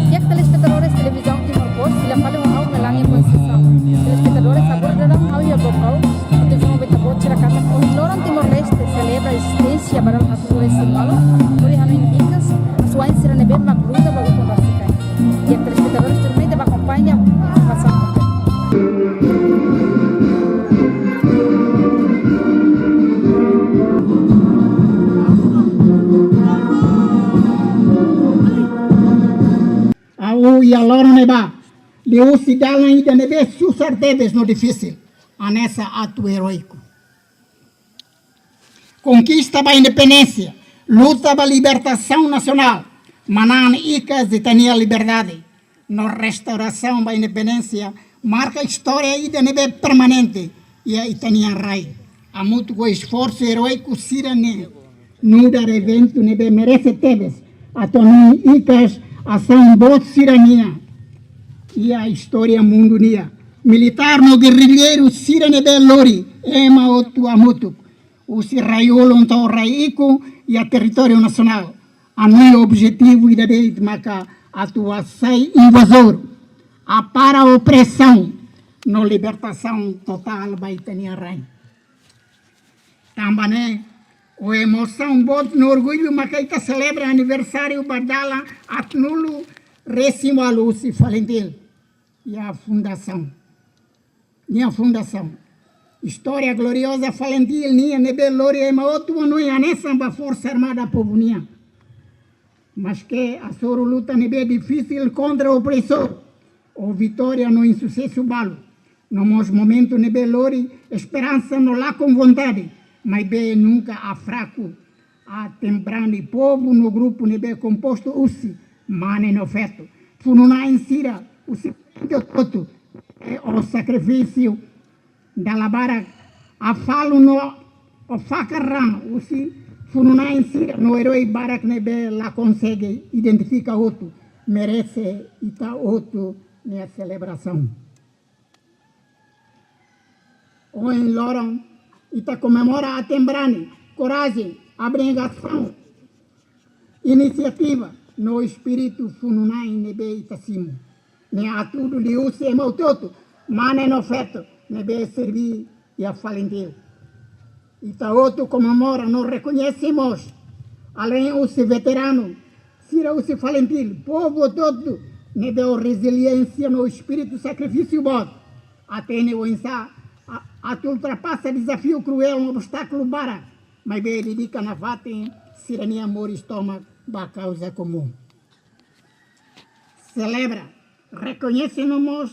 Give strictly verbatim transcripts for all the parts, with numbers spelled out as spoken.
Di'ak telespetadores Televizaun Timor Post, fila fali ho ha'u Melania Conceição. Telespetadores, agora daudaun ha'u iha Baucau, atu informa ba ita-boot sira katak ohin loron Timor-Leste selebra ezisténsia ba dala haatnulu-resin-ualu, hodi hanoin hikas asuwa'in sira ne'ebé mak luta ba ukun rasik-ain. Di'ak telespetadores, tuirmai ita bá akompaña informasaun. Ha'u iha loron ne'ebá, liuhusi dalan ida ne'ebé susar tebes no difisil, hanesan atu eróiku. Konkista ba independénsia, luta ba libertasaun nasionál, manán hikas ita-nia liberdade, no restaurasaun ba independénsia, marka istória ida ne'ebé permanente iha ita-nia rai. Hamutuk ho esforsu eróiku sira-ne'e, nu'udar eventu ne'ebé merese tebes atu hanoin hikas asaun boot sira-nian iha istória mundu nian. Militár no gerrilleiru sira ne'ebé lori ema hotu hamutuk, husi rai-ulun to'o rai-ikun iha territóriu nasionál. Ami objetivu ida de'it maka atu hasai invazór, hapara opresaun no libertasaun totál ba ita-nia rain. Tanba ne'e, ho emosaun boot no orgullu maka ita selebra aniversáriu ba dalan haatnulu-resin-ualu husi FALINTIL iha fundasaun. Nia fundasaun. Istória glorioza FALINTIL nian ne'ebé lori ema hotu hanoin hanesan ba Forsa Armada Povu nian. Maske hasoru luta ne'ebé difisil kontra opresór, ho vitória no insusesu balu, no mós momentu ne'ebé lori esperansa no lakon vontade, maibé nunka hafraku, hatembrani povu no grupu ne'ebé kompostu husi mane no feto, funu-na'in sira husi hotu-hotu, ho sakrifísiu dala barak, hafalu no ho fakar raan husi funu-na'in sira no erói barak ne'ebé la konsege identifika hotu, merese ita hotu-nia selebrasaun. Ohin loron, ita komemora hatembrani, korajen, abnegasaun, inisiativa no espíritu funu-na'in ne'ebé ita simu. Ne'e hatudu liuhusi ema hotu-hotu, mane no feto, ne'ebé serví iha FALINTIL. Ita hotu komemora no rekoñese mós, alein husi veteranu sira husi FALINTIL, povu hotu-hotu ne'ebé ho reziliénsia no espíritu sakrifísiu boot, hatene oinsá a-, atu ultrapasa dezafiu kruél no obstákulu barak, maibé dedika nafatin sira-nia moris tomak ba kauza komún. Selebra, rekoñese no mós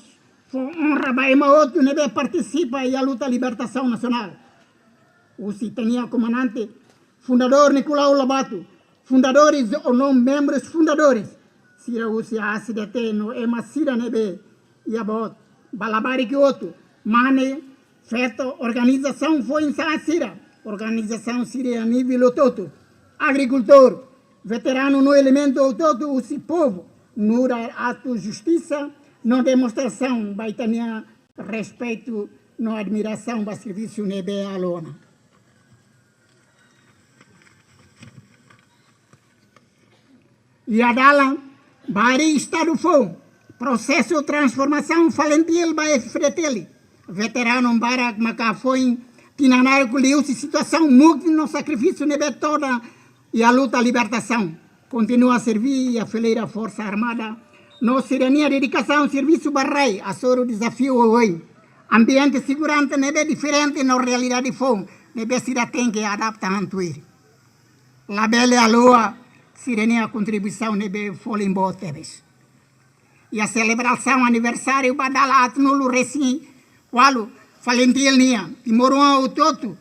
fó onra ba ema hotu ne'ebé partisipa iha luta libertasaun nasionál. Husi ita-nia komandante fundadór Nicolau Lobato, fundadores ou não membrus fundadores sira husi A C D T no ema sira ne'ebé iha boot, ba labarik hotu, mane, feto, organizasaun foin-sa'e sira, organizasaun sira iha nivel hotu-hotu, agrikultór, veteranu no elementu hotu-hotu husi povu, nu'udar atu justisa no demonstrasaun ba ita-nia respeitu no admirasaun ba servisu ne'ebé halo ona. Iha dalan ba harii estadu foun, prosesu transformasaun FALINTIL ba F-FDTL, veteranu barak maka foin tinan na'in-nulu liuhusi situasaun mukti no sakrifísiu ne'ebé todan iha luta libertasaun, kontinua serví iha fileira Forsa Armada, no sira-nia dedikasaun servisu ba rai hasoru dezafiu oioin. Ambiente seguransa ne'ebé diferente no realidade foun ne'ebé sira tenke adapta hanesan tuir. Labele haluha sira-nia kontribuisaun ne'ebé folin boot tebes. Iha selebrasaun aniversáriu ba dalan haatnulu-resin-ualu FALINTIL nian, timoroan hotu-hotu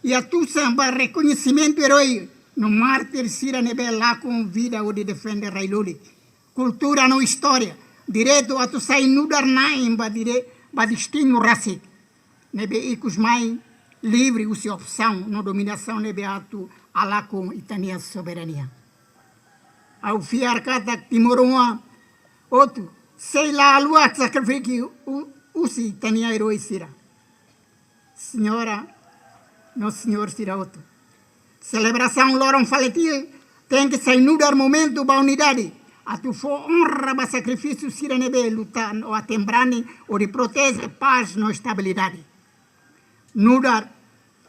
iha tusan ba rekoñesimentu erói no mártir sira ne'ebé lakon vida hodi defende rai-lulik, kultura no istória, direitu atu sai nu'udar na'in ba dire-, ba destinu rasik ne'ebé ikus mai livre husi opresaun no dominasaun ne'ebé atu halakon ita-nia soberania. Ha'u fiar katak timoroan hotu sei la haluha sakrifísiu hu-, husi ita-nia erói sira. Señora no señór sira hotu, selebrasaun loron FALINTIL tenke sai nu'udar momentu ba unidade, atu fó onra ba sakrifísiu sira ne'ebé luta no aten brani hodi proteje pás no estabilidade. Nu'udar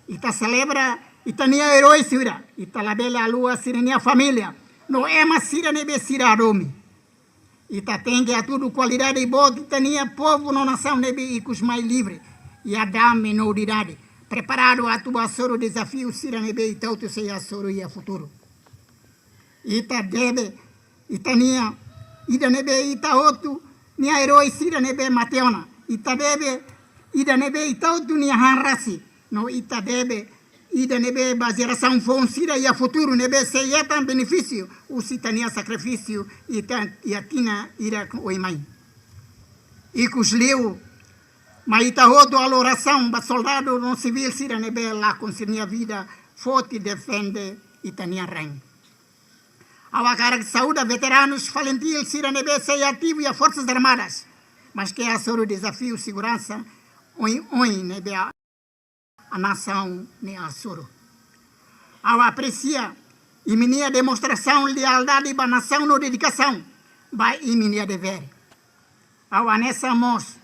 ita selebra ita-nia erói sira, ita labele haluha sira-nia família no ema sira ne'ebé sira hadomi. Ita tenke hatudu kualidade boot ita-nia povu no nasaun ne'ebé ikus mai livre, iha dame no unidade, preparadu atu bá hasoru dezafiu sira ne'ebé ita hotu sei hasoru iha futuru. Ita debe ita-nia, ida ne'ebé ita hotu nia erói sira ne'ebé mate ona. Ita debe ida ne'ebé ita hotu nia han rasik. No ita debe ida ne'ebé ba jerasaun foun sira iha futuru ne'ebé sei hetan benefísiu husi ita-nia sakrifísiu iha tinan hirak oin mai. Ikus liu mai ita hotu halo orasaun ba soldadu no sivíl sira ne'ebé lakon sira-nia vida foti defende ita-nia rain. Ha'u hakarak saúda veteranus FALINTIL sira ne'ebé sei ativu iha Forsas Armadas, maske hasoru dezafiu seguransa oioin ne'ebé nasaun ne'e hasoru. Ha'u apresia imi-nia demonstrasaun lealdade ba nasaun no dedikasaun ba imi-nia devér. Ha'u hanesan mós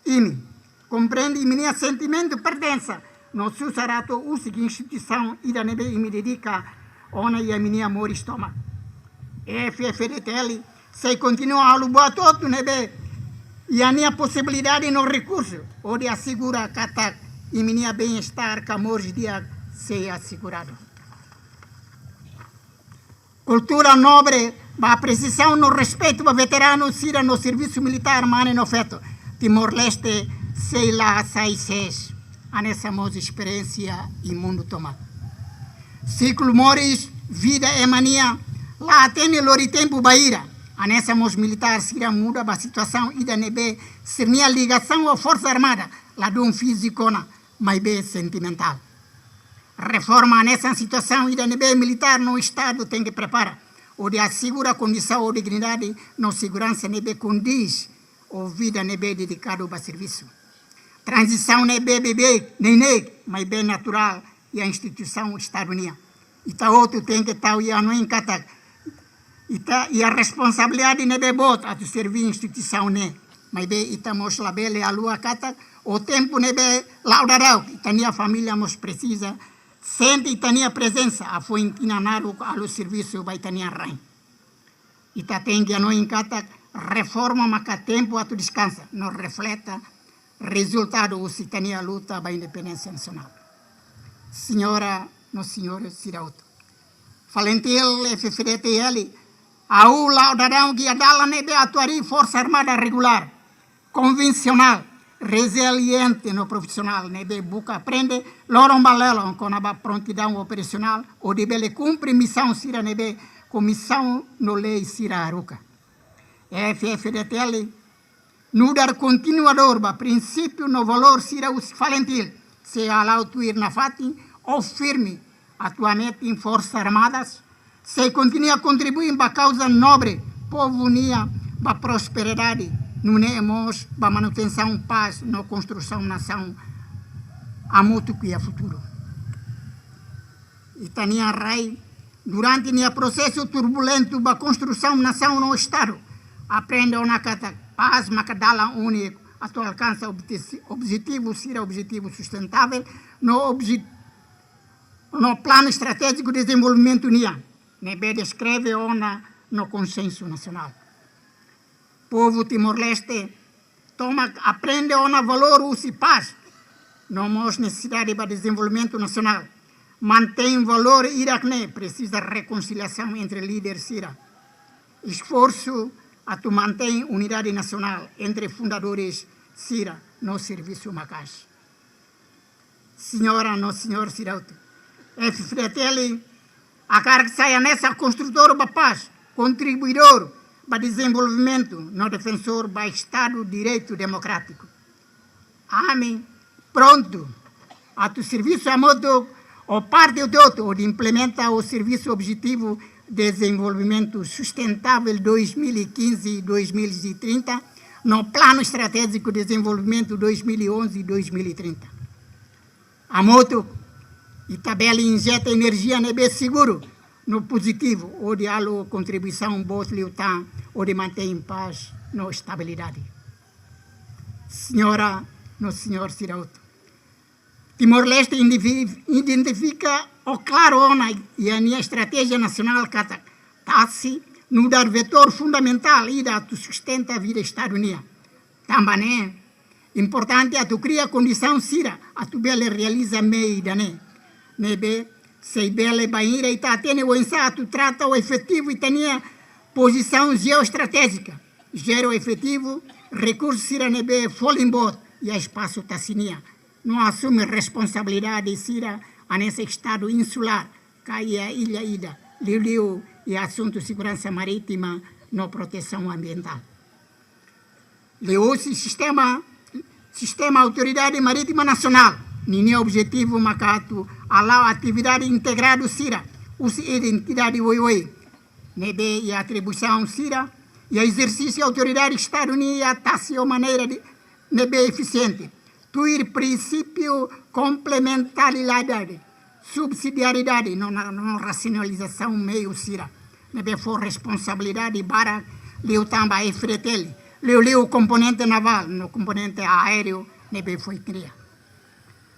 imi, komprende imi-nia sentimentu pertensa no susar atu husik instituisaun ida ne'ebé imi dedika ona iha imi-nia moris tomak. F-FDTL sei kontinua halo buat hotu ne'ebé iha nia posibilidade no rekursu hodi asegura katak imi-nia bem-estar ka moris di'ak sei aseguradu. Kultura nobre ba apresiasaun no respeitu ba veteranu sira no servisu militár mane no feto Timor-Leste sei la sai sees, hanesan mós esperiénsia iha mundu tomak. Siklu moris vida ema nian la hatene lori tempu bainhira, hanesan mós militár sira muda ba situasaun ida ne'ebé sira-nia ligasaun ho Forsa Armada ladún fíziku ona, maibé sentimentál. Reforma hanesan situasaun ida ne'ebé militár no Estadu tenke prepara hodi asegura kondisaun ho dignidade no seguransa ne'ebé kondiz ho vida ne'ebé dedikadu ba servisu. Tranzisaun ne'ebé beibeik, neineik, maibé naturál iha instituisaun Estadu nian. Ita hotu tenke tau iha hanoin katak ita iha responsabilidade ne'ebé boot atu serví instituisaun ne'e. Maibé ita mós labele haluha katak ho tempu ne'ebé la'o daudaun, ita-nia família mós presiza sente ita-nia prezensa hafoin tinan naruk halo servisu ba ita-nia rain. Ita tenke hanoin katak reforma maka tempu atu deskansa no refleta rezultadu husi ita-nia luta ba independénsia nasionál. Señora no señór sira hotu, FALINTIL F-FDTL hahú la'o daudaun iha dalan ne'ebé atu harii Forsa Armada regulár, konvensionál, reziliente no profisionál ne'ebé buka aprende loron ba loron kona-ba prontidaun operasionál hodi bele kumpre misaun sira ne'ebé komisaun no lei sira haruka. F-FDTL nu'udar kontinuadór ba prinsípiu no valór sira husi FALINTIL sei hala'o tuir nafatin ho firme atu hametin Forsas Armadas sei kontinua kontribui ba kauza nobre povu nian, ba prosperidade, nune'e mós ba manutensaun pás no konstrusaun nasaun hamutuk iha futuru. Ita-nia rain, durante nia prosesu turbulentu ba konstrusaun nasaun no Estadu, aprende ona katak pás maka dalan úniku atu alkansa obje-, objetivu sira, objetivu sustentável no obje-, no planu estratéjiku dezenvolvimentu nian ne'ebé deskreve ona no konsensu nasionál. Povu Timor-Leste tomak aprende ona valór husi pás no mós nesesidade ba dezenvolvimentu nasionál. Mantein valór hirak-ne'e presiza rekonsiliasaun entre líder sira, esforsu atu mantein unidade nasionál entre fundadores sira no servisu maka'as. Señora no señór sira hotu, F-FDTL hakarak sai hanesan konstrutór ba pás, kontribuidór ba dezenvolvimentu no defensór ba Estadu Direitu Demokrátiku. Ami prontu atu servisu hamutuk ho parte hotu-hotu hodi implementa o servisu objetivu dezenvolvimentu sustentável dois mil e quinze e dois mil e trinta, no Plano Estratéjiku Dezenvolvimentu dois mil e onze e dois mil e trinta. Hamutuk, ita bele injeta enerjia ne'ebé seguru no pozitivu, hodi halo kontribuisaun boot liután hodi mantein pás no estabilidade. Señora no señór sira hotu, Timor-Leste indivi-, identifika ho klaru ona iha nia estratéjia nasionál katak tasi nu'udar vetór fundamentál ida atu sustenta vida Estadu nian. Tanba ne'e, importante atu kria kondisaun sira atu bele realiza mehi ida-ne'e. Ne'ebé, sei bele bainhira ita hatene oinsá atu trata ho efetivu ita-nia pozisaun jeoestratéjika, jere ho efetivu rekursu sira ne'ebé folin boot iha espasu tasi nian, no asume responsabilidade sira hanesan Estadu insulár ka iha illa ida, liuliu iha asuntu seguransa marítima no protesaun ambientál. Liuhusi sistema, sistema Autoridade Marítima Nasionál, ninia objetivu maka atu hala'o atividade integradu sira husi identidade oioin ne'ebé iha atribuisaun sira, iha ezersísiu autoridade Estadu nian iha tasi ho maneira de, ne'ebé efisiente, tuir prinsípiu komplementaridade, subsidiaridade, no, no, no rasionalizasaun meiu sira ne'ebé fó responsabilidade barak liután ba F-FDTL, liuliu komponente navál no komponente aéreu ne'ebé foin kria.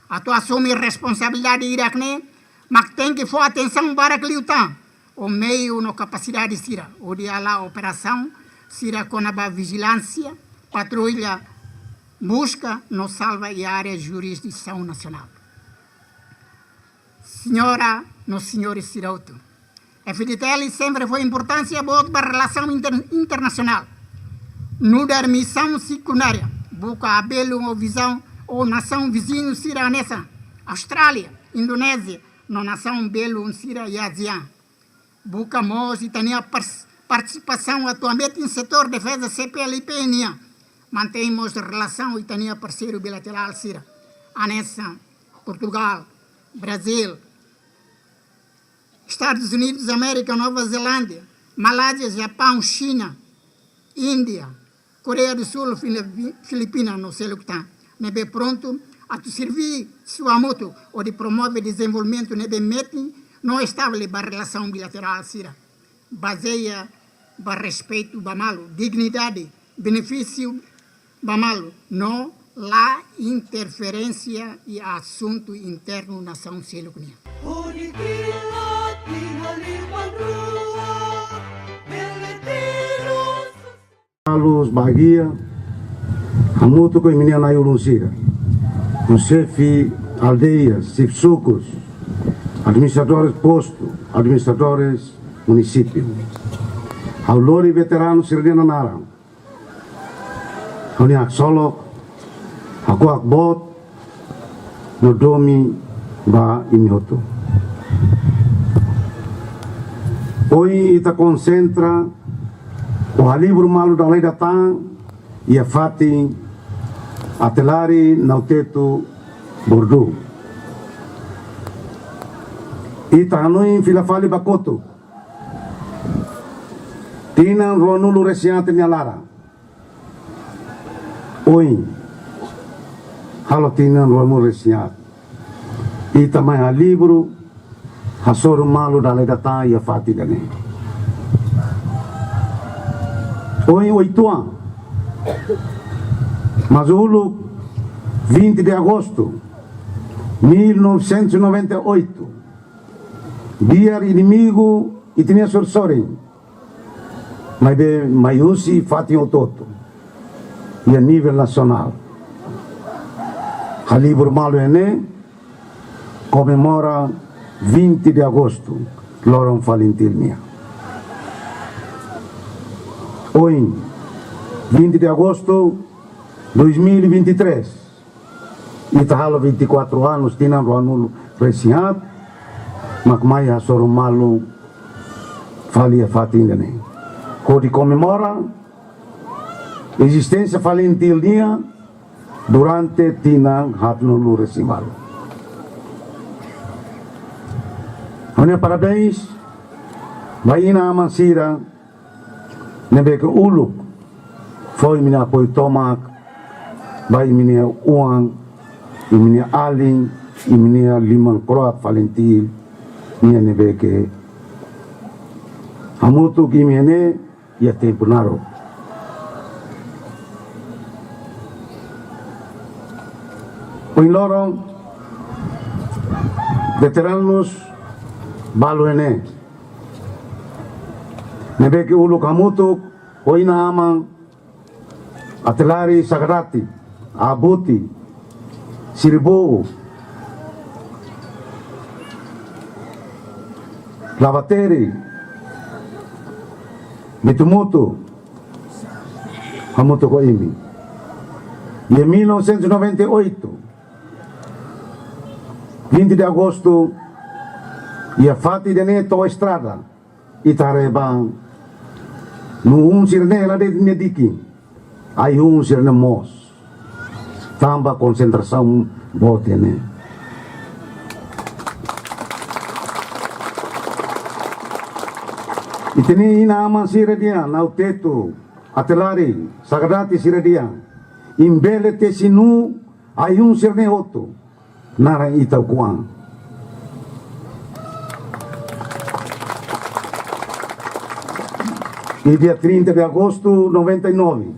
Atu asume responsabilidade hirak-ne'e, mak tenke fó atensaun barak liután ho meiu no kapasidade sira hodi hala'o operasaun sira kona-ba vijilánsia, patrulla, buska no salva iha área jurisdisaun nasionál. Señora no señores sira hotu, F-FDTL sempre fó importánsia boot ba relasaun inter-, internasionál, nu'udar misaun sekundária, buka abelun ho vizaun ho nasaun viziñu sira hanesan Austrália, Indonézia, no nasaun belun sira iha ASEAN. Buka mós ita-nia pars-, partisipasaun atualmente iha setór defeza C P L I P nian. Mantein mós relasaun ho ita-nia parseiru bilaterál sira, hanesan Portugál, Brazíl, Estadus Unidus Amérika, Nova Zelándia, Malázia, Japaun, Xina, Índia, Koreia du Súl, Filipi-, Filipina no seluk tan, ne'ebé prontu atu servisu hamutuk hodi promove dezenvolvimentu ne'ebé metin no estavel ba relasaun bilaterál sira, bazeia ba respeitu ba malu, dignidade, benefísiu ba malu, no la interferénsia iha asuntu internu nasaun seluk nian. Hodi kilat iha liman rua, bele terus. Carlos Baguia, hamutuk ho imi-nia na'i-ulun sira, ho xefe aldeia, xefe sukus, administradores postu, administradores munisípiu. Ha'u lori veteranu sira-nia naran. Ha'u-nia haksolok, hakuak boot no domin ba imi hotu. Ohin ita konsentra ho halibur malu dala ida tan iha fatin Atelari, Nau Tetu, Bordu. Ita hanoin fila fali ba kotuk. Tinan ruanulu-resin-haat nia laran. Ohin, halo tinan ruanulu-resin-haat. Ita mai halibur, hasoru malu dala ida tan iha fatin ida-ne'e. Ohin oituan. Mas uluk, vinte de agosto, mil novecentos e noventa e oito. Biar inimigu ita-nia sorin-sorin, maibé mai husi fatin hotu-hotu iha nivel nasionál. Halibur malu ne'e komemora vinte de agosto, loron FALINTIL nian. Ohin, vinte de agosto dois mil e vinte e três, ita halo vinte e quatro anos, tinan ruanulu-resin-haat, mak mai hasoru malu fali iha fatin ida-ne'e, hodi komemora ezisténsia FALINTIL nian durante tinan haatnulu-resin-ualu. Ha'u-nia parabéns ba inan-aman sira ne'ebé ke uluk fó imi-nia apoiu tomak ba imi-nia oan, imi-nia alin, imi-nia liman-kro'at Falintil nian ne'ebé ke hamutuk imi iha ne'e iha tempu naruk. Ohin loron, veteranus balu iha ne'e ne'ebé ke uluk hamutuk ho inan-aman Atelari Sagadati, Abuti, Siribu, Lavateri, Bitumutu, hamutuk ho imi. Iha mil novecentos e noventa e oito, vinte de agosto, iha fatin ida-ne'e to'o estrada, ita haree ba, no un sira-ne'e la de'it nia dikin, ai-hun sira-ne'e moos, tanba konsentrasaun boot ne'e. Ita-nia inan-aman sira dehan, Nau-Tetu, Atelari Sagadati sira dehan, imi bele tesi-nuu ai-hun sira-ne'e hotu, naran ita ukun an. Iha dia trinta de agosto noventa e nove,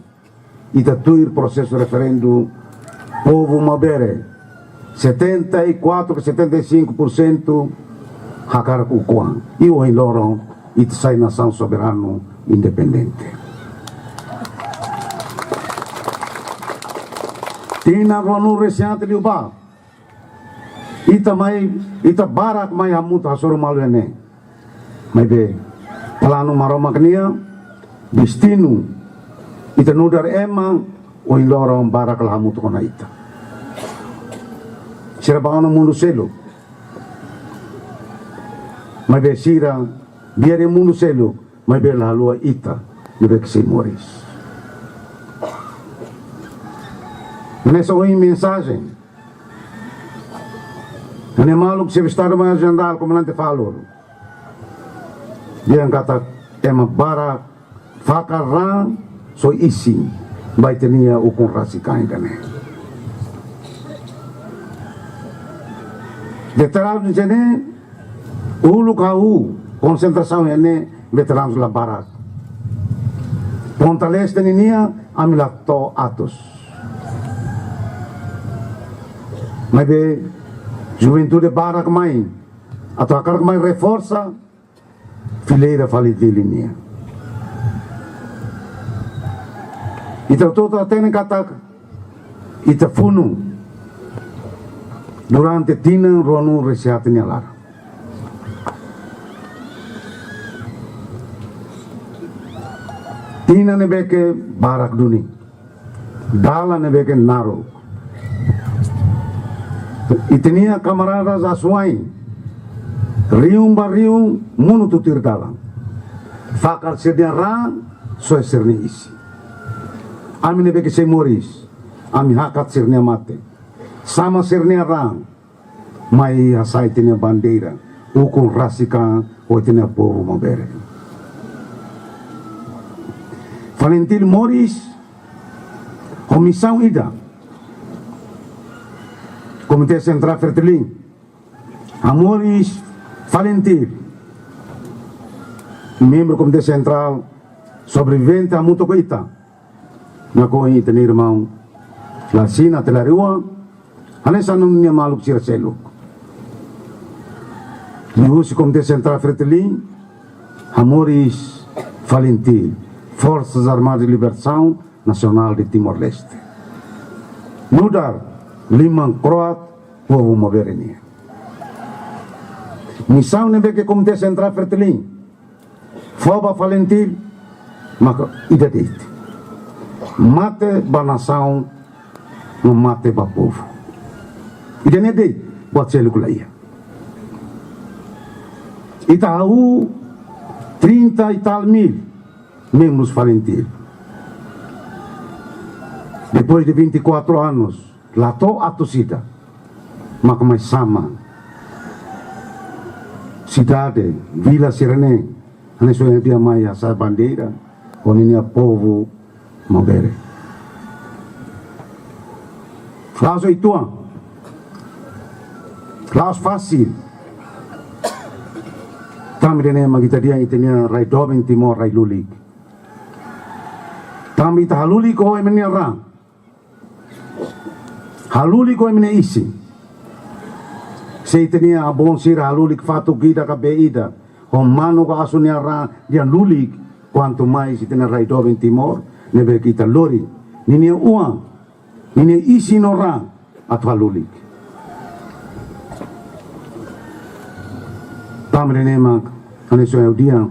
ita tuir prosesu referendu, povu Maubere, setenta e quatro, setenta e cinco por cento hakarak ukun an. I ohin loron, ita sai nasaun soberanu independente. Tinan ruanulu-resin-haat liubá, ita mai, ita barak mai hamutuk hasoru malu iha ne'e. Maibé, planu Maromak nian, destinu, ita nu'udar ema, ohin loron barak la hamutuk ona ita. Sira bá ona mundu seluk. Maibé sira, biar iha mundu seluk, maibé la haluha ita, ne'ebé ke sei moris. Hanesan ohin mensajen, ha'u-nia maluk Xefe Estadu-Maiór Jenerál Komandante Falur dehan katak ema barak fakar raan só isin ba ita-nia ukun rasik an ida-ne'e. Veteranus iha ne'e, uluk hahú konsentrasaun iha ne'e, veteranus la barak. Ponta Leste ninian, ami la to'o atus. Maibé, juventude barak mai, atu hakarak mai reforsa fileira Falintil nian. Ita hotu hatene katak ita funu durante tinan ruanulu-resin-haat nia laran. Tinan ne'ebé ke barak duni. Dalan ne'ebé ke naruk. Ita-nia kamaradas asuwa'in, rihun ba rihun, monu tutuir dalan. Fakar sira-nia raan, soe sira-nia isin. Ami ne'ebé ke sei moris, ami hakat sira-nia mate, sama sira-nia raan, mai hasa'e ita-nia bandeira, ukun rasik an ho ita-nia povu Maubere. Falintil moris ho misaun ida. Komité Sentrál Fretilin hamoris Falintil. Membru Komité Sentrál sobrevivente hamutuk ho ita. Nakonu ita-nia irmaun Lasina Atelari Oan, hanesan nia maluk sira seluk. Liuhusi Komité Sentrál Fretilin hamoris Falintil, Forças Armadas de Libertação Nacional de Timor-Leste. Nu'udar liman kro'at povu Maubere nian. Misaun ne'ebé ke Komité Sentrál Fretilin fó ba Falintil, maka ida de'it. Mate ba nasaun, no mate ba povu. Ida-ne'e de'it, buat seluk la iha. Ita hahú trinta e tal mil membrus Falintil. Depois de vinte e quatro anos, la to'o atus ida, maka mai sama. sidade, vila sira-ne'e, hanesan ohin dia mai hasa'e bandeira, ho ninia povu maubere. La'ós uitoan, la'ós fasil. Tanba ida-ne'e mak ita dehan ita-nia rai doben Timor rai lulik. Tanba ita halulik ho ema nia raan, halulik ho ema nia isin. Se ita-nia avó sira halulik fatuk ida ka bee ida, ho manu ka asu nia raan dehan lulik, kuantu mais ita-nia rai doben Timor, ne'ebé ke ita lori ninia oan, ninia isin no raan atu halulik. Tanba ida-ne'e mak, hanesan ohin ha'u dehan,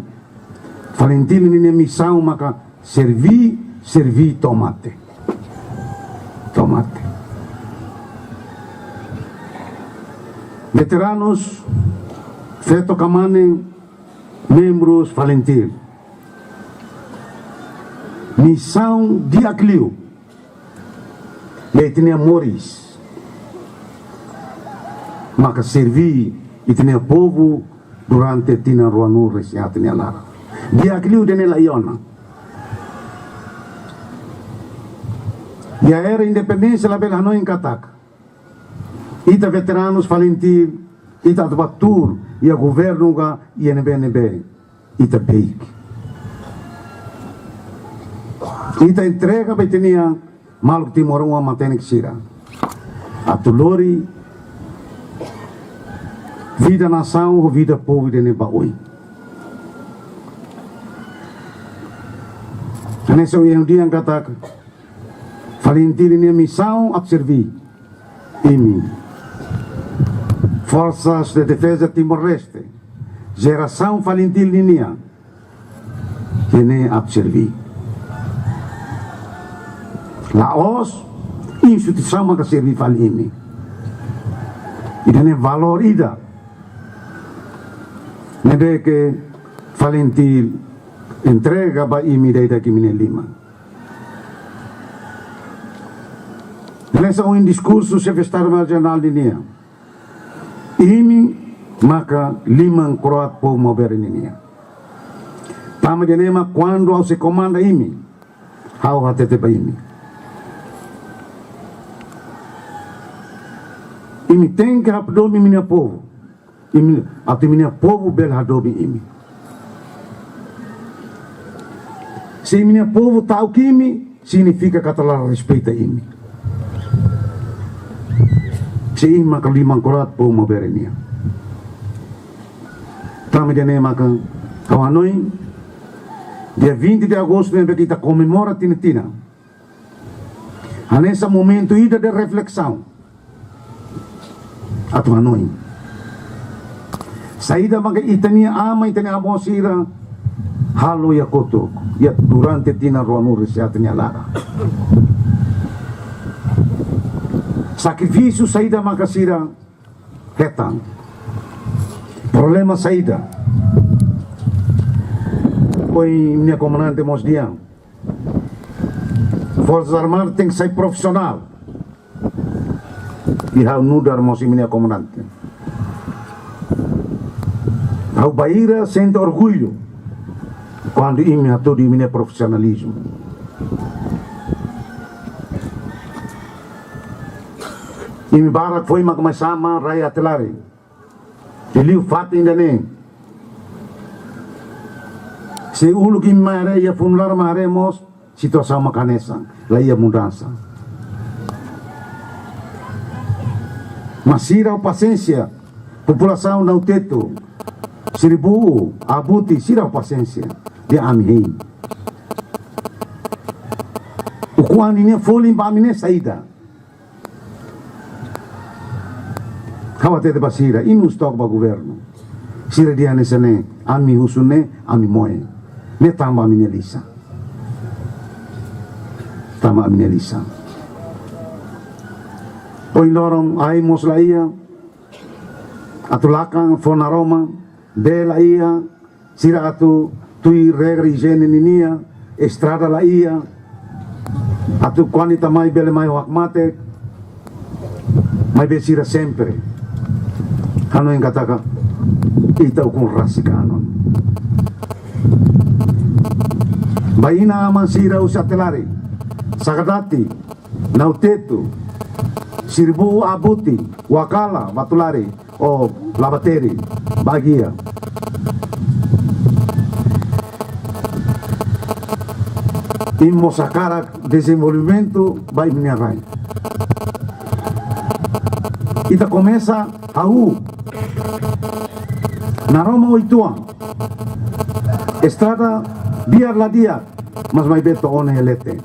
FALINTIL ninia misaun maka serví, serví to'o mate. To'o mate. Veteranus, feto ka mane, membrus FALINTIL. Misaun di'ak liu iha ita-nia moris maka serví ita-nia povu durante tinan ruanulu-resin-haat nia laran. Di'ak liu ida-ne'e la iha ona. Iha era independénsia labele hanoin katak ita veteranus FALINTIL, ita atu bá tuur iha governu ka iha ne'ebé-ne'ebé, ita beik. Ita entrega ba ita-nia maluk timoroan matenek sira atu lori vida nasaun ho vida povu ida-ne'e ba oin. Hanesan ohin ha'u dehan katak FALINTIL ninia misaun atu serví imi. Forsas de Defeza Timor-Leste, jerasaun FALINTIL ninian, ida-ne'e atu serví. La'ós instituisaun maka serví fali imi. Ida-ne'e valór ida ne'ebé ke FALINTIL entrega ba imi dadauk imi-nia liman. Hanesan ohin diskursu Xefe Estadu Maiór Jerál ninian, imi maka liman kro'at povu maubere ninian. Tanba ida-ne'e mak kuandu ha'u sei komanda imi, ha'u hatete ba imi, imi tenke hadomi imi-nia povu. Imi, atu imi-nia povu bele hadomi imi. Se imi-nia povu ta'uk imi, signifika katak la respeita imi. Se imi maka liman kro'at povu maubere nian. Tanba ida-ne'e maka ha'u hanoin, dia vinte de agosto ne'ebé ke ita komemora tinan tinan, hanesan momentu ida de reflesaun. Atu hanoin saida maka ita-nia aman, ita-nia avó sira halo iha kotuk, iha durante tinan ruanulu-resin-haat nia laran. Sakrifísiu saida maka sira hetan. Problema saida. Ohin imi-nia komandante mós dehan, Forsas Armadas tenke sai profisionál. I ha'u nu'udar mós imi-nia komandante, ha'u bainhira sente orgullu kuandu imi hatudu imi-nia profisionalizmu. Imi barak foin mak mai sama rai Atelare. Liuliu fatin ida-ne'e. Se uluk imi mai haree iha funu laran mai haree mós, situasaun mak hanesan, la iha mudansa. Mas sira pasiénsia, populasaun Nau Tetu, Siribu, Abuti, sira pasiénsia. Dehan ami hein. Ukun ami-nia folin ba ami ne'e saida? Ha'u hatete ba sira, imi husu took ba governu. Sira dehan hanesan ne'e, ami husu ne'e, ami moe. Ne'e tanba ami-nia lisan. Tanba ami-nia lisan. Ohin loron, ai mós la iha, atu lakan fó naroman, bee la iha, sira atu tuir regra ijiene ninian, estrada la iha, atu kuandu ita mai bele mai ho hakmatek, maibé sira sempre hanoin katak ita ukun rasik anon. Ba inan-aman sira husi Atelare, Sakadati, Nautetu, Siribu, Abuti, Wakala, Batulari, ou Labateri, Bagia. Imi mós hakarak dezenvolvimentu ba imi-nia rai. Ita komesa hahú. Naroman oituan. Estrada biar la di'ak, mas maibé to'o ona iha leten.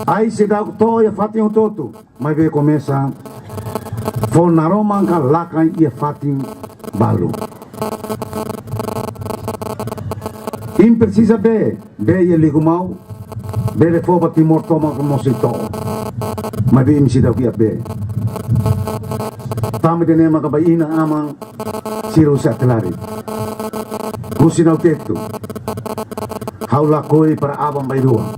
Ai seidauk to'o iha fatin hotu-hotu, maibé komesa fó naroman ka lakan iha fatin balu. Imi presiza bee, bee iha Ligumau, bee fó ba Timor tomak mós sei to'o. Maibé imi seidauk iha bee. Tanba ida-ne'e maka ba inan-aman sira husi Atelare, husi Nautetu, ha'u lakohi para aban-bainrua.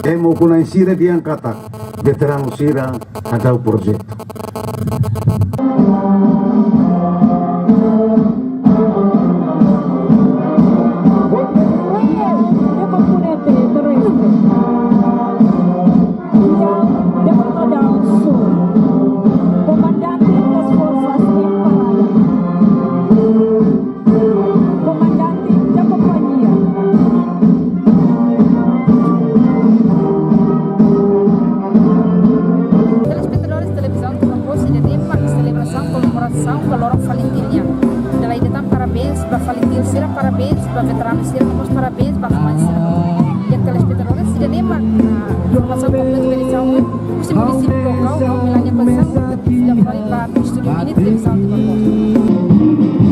Ema ukun-na'in sira dehan katak veteranu sira hadau projetu. Comandante da Força Aérea. Comandante da Companhia. Telespetadores Televizaun Timor Post, ida-ne'e mak selebrasaun komemorasaun ba loron Falintil nian. Dala ida tan parabéns ba Falintil sira, parabéns ba veteranu sira, mós parabéns ba família sira. Iha telespetadores, ida-ne'e mak, ah, informasaun kompletu ba edisaun husi munisípiu lokál, ha'u Melania Conceição, fila fali ba estúdiu Mini Televizaun Timor Post.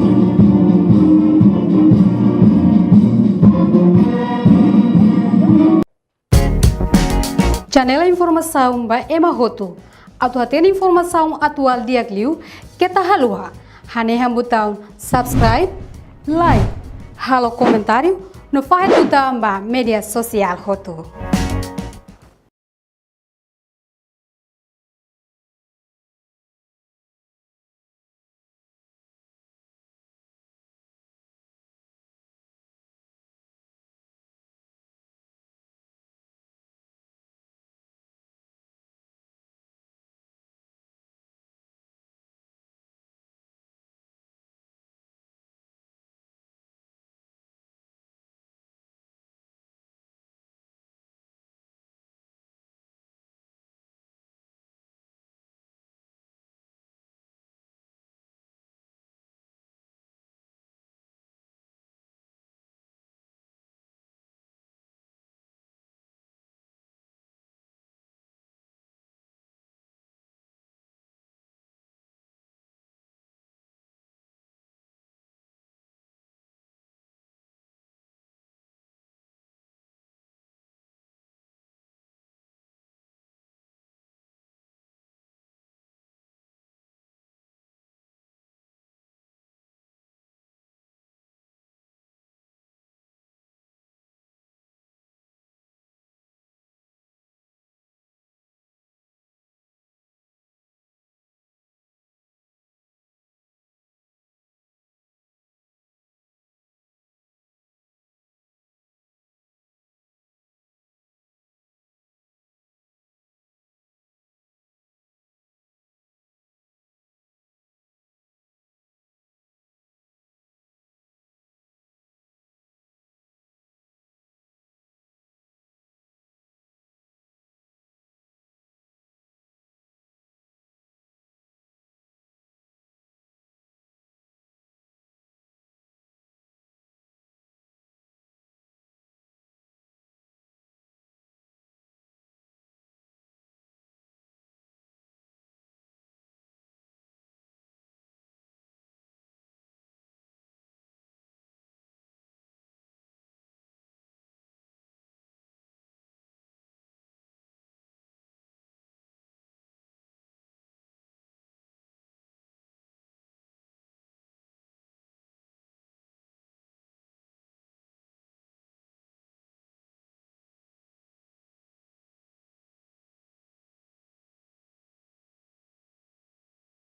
Janela informasaun ba ema hotu. Atu hatene informasaun atuál di'ak liu, keta haluha hanehan butaun subscribe, like, halo komentáriu, no fahe tutan ba média sosiál hotu.